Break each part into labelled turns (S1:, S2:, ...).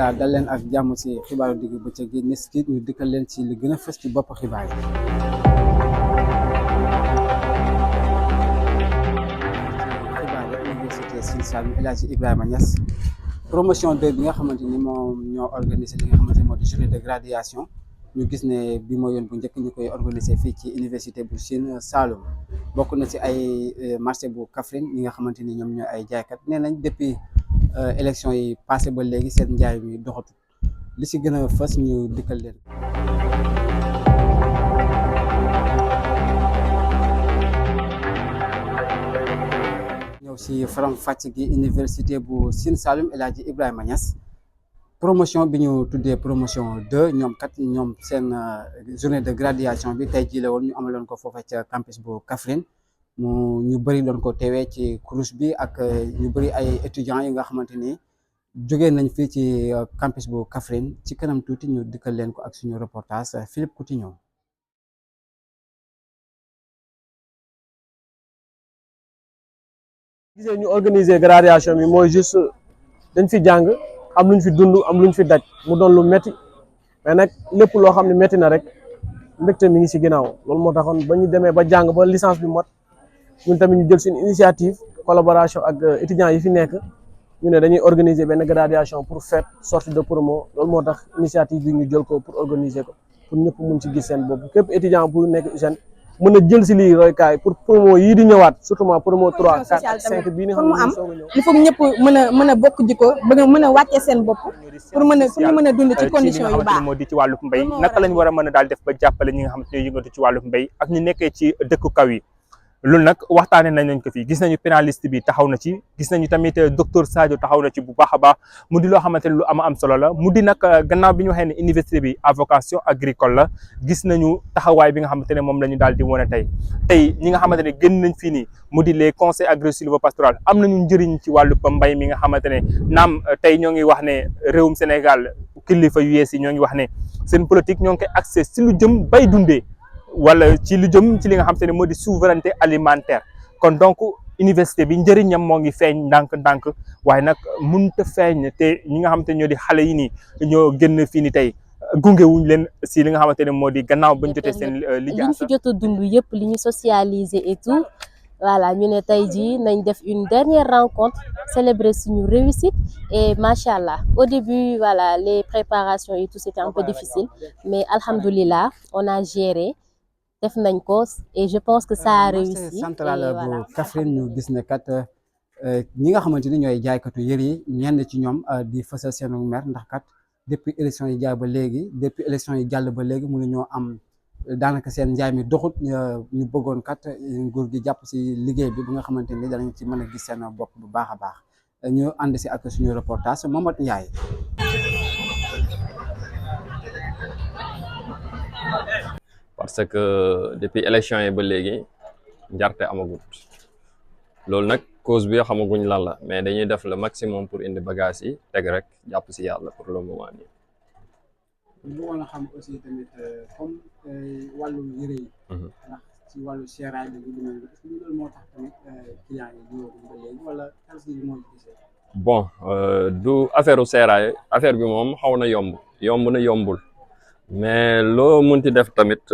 S1: bismillah dal leen ak jàmm ci xibaaru digg bëccëg gi nes ki ñu dikkal leen ci li gën a fës ci bopp xibaar yi. Université Sine Saloum El Hadji Ibrahima Niass promotion 2 bi nga xamante ni moom ñoo organisé li nga xamante ni moo di journée de graduation ñu gis ne bi mooy yoon bu njëkk ñu koy organisé fii ci université bu Sine Saloum bokk na ci ay marché bu Kaffrine ñi nga xamante ni ñoom ñooy ay jaaykat nee nañ depuis élection yi passé ba léegi seen njaay mi doxatu li ci gën a fës ñu dikkal leen. ñëw ci faram fàcc gi université bu Sine Saloum El Hadji Ibrahima Niass promotion bi ñu tuddee promotion 2 ñoom seen journée de graduation bi tey jii la woon ñu amaloon ko foofa ca campus bu Kaffrine ñu bëri doon ko teewee ci cruche bi ak ñu bëri ay étudiants yi nga xamante ni jógee nañ fii ci campus bu Kaffrine ci kanam tuuti ñu dikkal leen ko ak suñu reportage Philippe Coutinho.
S2: gisee ñu organiser graduation bi mooy juste dañ fi jàng am luñ fi dund am luñ fi daj mu doon lu métti mais nag lépp loo xam ne métti na rek mbégte mi ngi ci ginnaaw loolu moo taxoon ba ñu demee ba jàng ba licence bi mot ñun tamit ñu jël suñu initiative collaboration ak étudiants yi fi nekk ñu ne dañuy organiser benn graduation pour fête sortie de promo loolu moo tax initiative bi ñu jël ko pour organiser ko pour ñëpp mun ci gis seen bopp képp étudiant bu nekk USAID mën a jël si lii roykaay pour promo yii di ñëwaat surtout promo 3 4 ak 5 bii ni xam ne soog a ñëw
S3: il faut ñëpp mën a bokk jikko bëgg mën a wàccee seen bopp pour ñu mën a dund ci condition yu baax
S4: moo di ci wàllub mbéy naka lañ war a mën a daal def ba jàppale ñi nga xamante ne yëngatu ci wàllub mbéy ak ñu nekkee ci dëkku kaw yi loolu nag waxtaane nañ ko fii gis nañu pénaliste bi taxaw na ci gis nañu tamit docteur Sadio taxaw na ci bu baax a baax mu di loo xamante ne lu am solo la mu di nag gannaaw bi ñu waxee ne université bi à vocation agricole la gis nañu taxawaay bi nga xamante ne moom la ñu daal di wane tey ñi nga xamante ne génn nañ fii nii mu di les conseils agro-sylvo-pastoral am nañu njëriñ ci wàllu mbay mi nga xamante ne naam tey ñoo ngi wax ne réewum Sénégal kilifa yu yees yi ñoo ngi wax ne seen politique ñoo ngi koy accès si lu jëm bay dundee wala ci lu jëm ci li nga xamante ne moo di souveraineté alimentaire kon donc université bi njëriñam moo ngi feeñ ndànk waaye nag mënut a feeñ te ñi nga xamante ne ñoo di xale yi nii ñoo génn fii ni tey gunge wuñ leen si li nga xamante ne moo di gannaaw bañ jotee seen liggéey.
S5: li ñu fi jot a dund yëpp li ñu socialiser et tout voilà ñu ne tey jii nañ def une dernière rencontre célébrer suñu réussite et macha allah au début voilà les préparations et tout c'était un peu difficile mais alhamdoulilah on a géré. def nañ ko et je pense que ça a réussi
S1: central bu Kaffrine ñu gis ne kat ñi nga xamante ni ñooy jaaykatu yëre yi ñenn ci ñoom di fësal seenu mer ndax kat depuis élection yi jàll ba léegi mënu ñoo am daanaka seen njaay mi doxut ñu bëggoon kat nguur gi jàpp ci liggéey bi nga xamante ni danañ ci mën a gis seen bopp bu baax a baax ñu ànd si ak suñu reportage Mamadou Ndiaye.
S6: parce que depuis élection yi ba léegi njarte amagut loolu nag cause bi xamaguñ lan la mais dañuy def le maximum pour indi bagage yi teg rek jàpp si yàlla pour le moment nii.
S1: ñu woon a xam aussi tamit comme wàllu yëre yi. ndax ci wàllu seeraay bi loolu moo tax tamit client yi ñëwaguñ ba léegi wala qualité yi moo gisee.
S6: bon du affaire u seeraay affaire bi moom xaw na yomb na yombul. mais loo munti def tamit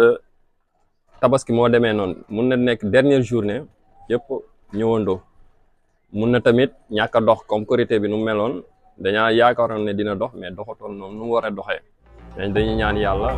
S6: tabaski moo demee noonu mun na nekk dernière journée yëpp ñëwandoo mun na tamit ñàkk a dox comme korité bi nu mu meloon dañaa yaakaaroon ne dina dox mais doxatoon noonu nu mu war a doxee mais dañuy ñaan yàlla